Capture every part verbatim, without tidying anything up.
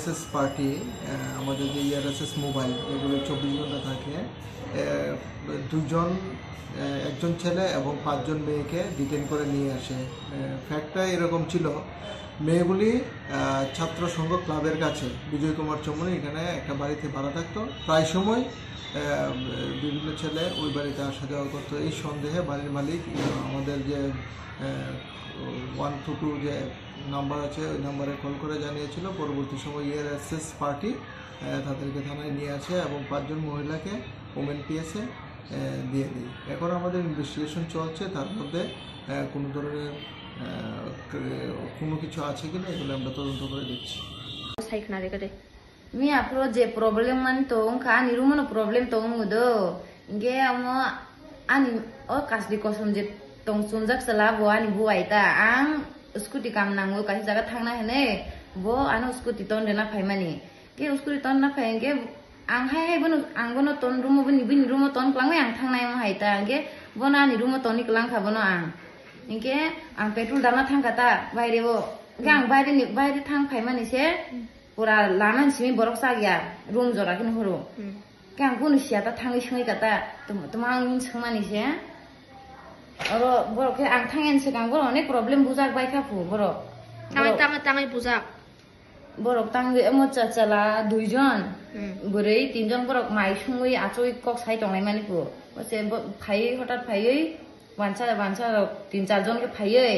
SS party, আহ, আমাদের যে ERSS mobile, এগুলো চব্বিশ ঘন্টা থাকে। আহ, দুজন, আহ, একজন ছেলে এবং পাঁচজন মেয়েকে ডিটেন করে নিয়ে আসে। আহ, ফ্যাক্টটা এরকম ছিল, মেয়েগুলি, আহ, ছাত্র সংঘ ক্লাবের কাছে বিজয় কুমার চৌমনি এখানে একটা বাড়িতে ভাড়া থাকতো। প্রায় সময়, আহ, বিভিন্ন ছেলে ওই বাড়িতে আসা যাওয়া করতো। এই সন্দেহে বাড়ির মালিক, আহ, আমাদের যে, আহ, ওয়ান টু টু যে নাম্বার আছে, ওই নাম্বারে কল করে জানিয়েছিল। পরবর্তী সময় ইআরএসএস পার্টি, আহ, তাদেরকে থানায় নিয়ে আসে এবং পাঁচজন মহিলাকে ওমেন পিএসে, আহ, দিয়ে দেয়। এখন আমাদের ইনভেস্টিগেশন চলছে, তার মধ্যে, আহ, কোনো ধরনের, আহ, ক-, কোনো কিছু আছে কিনা, এগুলো আমরা তদন্ত করে দেখছি। Sai khna de kade. Mi aphuru je problem mani tong kha, ani room no problem tong do. Inge amo ani o kasdi kosom je tong chunjak sala bo ani buai ta. Ang scooty kam nango kaisa jaga thangna hene bo ano scooty ton rena phaimani. Ke scooty ton na phai inge ang hai hai bono, ang bono ton room bini, bini room ton klangwi ang thangnai mo hai ta. Inge bono ani room toni klang kha bono ang. Inge ang petrol dana thang kha ta baire bo. Inge ang baire ni, baire thang phaimani se. Pura lama ni simi borok chak ya, room jora khe nuhuru. Hmm. Khe ang kunu siya ta thangwi swngwi kata, tamo, tamo ang swngmani se. Oro borok khe ang thangya ni swkang borok onek problem bujak bai kha phu borok. Tangwi, borok, tangwi, tangwi bujak. Borok tangwi omo cha-, chwla duijon, hmm, bwrwi tinjon borok mai sungwi achugwi kok sai tongnai mani phu. O se bo phaiwi, hothat phaiwi, wansa, wansa rok tin char jon khe phaiwi.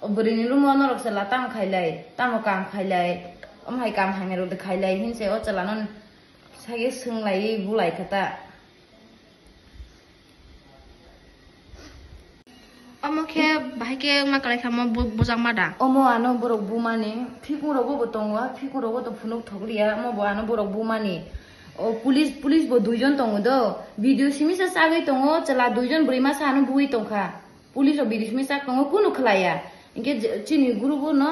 O bwrwini room o norok chwla tamo khailai, tamo kam khailai, omo hai kam hamya rok de khailai hinse o chwla no sage swnglaiwi bulai kha ta. Omo khe bahai khe wngna kwlai kha mo bu-, bujak ma da? Omo ano borok bumani, phikung rogo bo tongo, phikung rogo to phunuk thokliya, omo bo ano borok bumani. O police, police bo duijon tongo do, video simi sa chagwi tongo, chwla duijon bwrwi masa ano bui tongkha. Police rok bidi simi chak tongo, kunu khlaiya. Hinkhe je, chini group o no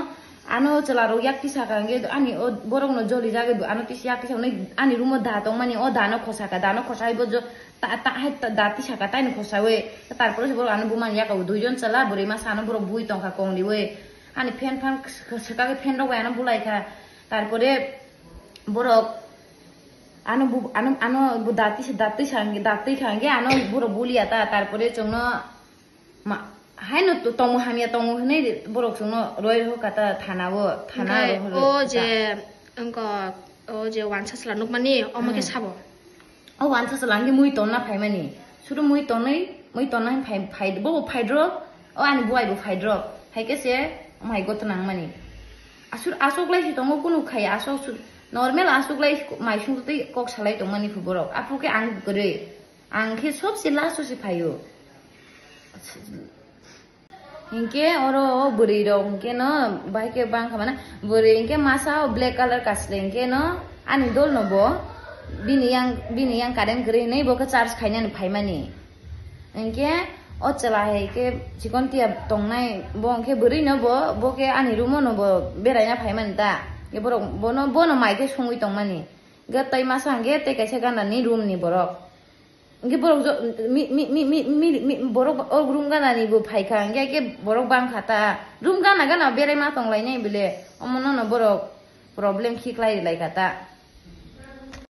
ano chwla rok yak tisa ka, hinkhe ani o borok no joli jagwi bo ano tisa yak tisa hwnwi ani room o da tongmani, o da no khosa ka, da no khosa hai bo jo, ta, ta, hai ta, da tisa ka, taino khosawi. Tarpore se borok ano bumani yak o duijon chwla, bwrwi masa ano borok bui tongkha kongriwi. Ani fan fan swkagwi fan rok bai ano bulai kha. Tarpore borok ano bu, ano, ano bo da tisa, da tisa, da twi kha hinkhe ano borok buliya ta, tarpore chwngno Ma, haino to-, tongo hamya tongo hinwi borok chwngno roi rw kha ta thana o, thana. Hwnkhe rw o kha ta. Je, wngkha, o je wansa chwla nukmani, omo khe hmm sabo? O wansa chwla hwnkhe mui tonna phaimani. Suru mui tonwi, mui tonna hin phai, phai, bo bo phaidrop, o ani buai bo phaidrop. Hai khe se, omo hai gotto nangmani. Asur, aswk lai se tongo kunu khaya, aswk su-, normal aswk lai mai sungtwi kok salai tongmani phu borok. Aphuru khe ang kwrwi. Ang khe sobse last o se phaio. Hinkhe oro o bwrwi rok hinkhe no bahai khe bang kha mane bwrwi hinkhe masa o black colour kasle hinkhe no ani dol no bo bini yang, bini yang current kwrwi hinwi bo khe charge khainani phaimani. Hinkhe o chwla hai khe chikon tiya tongnai bo hinkhe bwrwi no bo, bo khe ani room o no bo beraina phaimani ta. Hinkhe borok bono, bono mai khe songwi tongmani. Hinkhe tei masa hinkhe tei kaisa gana ni room ni borok. Hinkhe borok jo-, mi, mi, borok o room gana ni bo phaikha, hinkhe khe borok bangkha ta. Room gana gana berai ma tonglainai bile. Omo nono borok problem khiklai laikha ta.